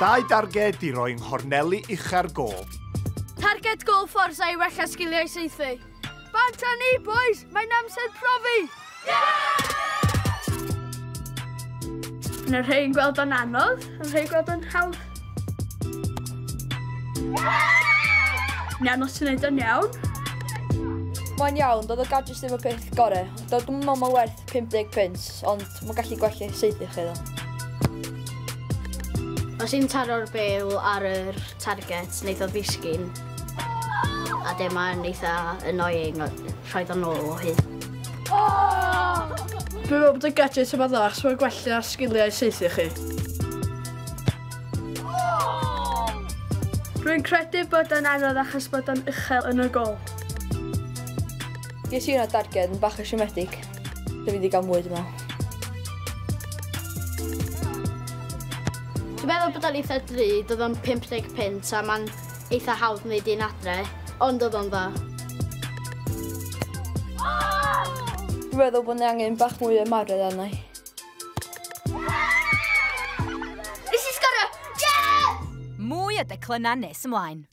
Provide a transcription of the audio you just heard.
Ddau darged i roi yng nghorneli ucha'r gôl. Targed gôl Forza i wella sgiliau saethu. Bant â ni, boys! Mae'n amser profi! Yeah! Yna rhai yn gweld o'n anodd, a rhai gweld o'n hawdd. Iawn os ti'n neud o'n iawn. Mae'n iawn, doedd y gadgets ddim y peth gorau. Doedd dwi'n meddwl mae'n werth 50 pence, ond mae'n gallu gwella saethu chi ddo. Os i'n taro'r bêl ar yr target, wneith o ddisgyn. A dim mae'n eitha annoying, rhaid o'n ôl o hyd. Dwi'n meddwl bod y gadget yma dda, achos mae'n gwella sgiliau saethu chi. Rwy'n credu bod yn anodd achos bod o'n uchel yn y gôl. Ges i hwnna darged yn bach o siomedig. Dwi wedi cael mwy, dwi'n meddwl. Dwi'n meddwl bod o'n eitha drud, oedd o'n 50 punt a mae'n eitha hawdd wneud un adre, ond oedd o'n dda. Dwi'n meddwl bod ni angen bach mwy o ymarfer arna i. Nes i sgorio! Yes! Mwy o declynau nes ymlaen.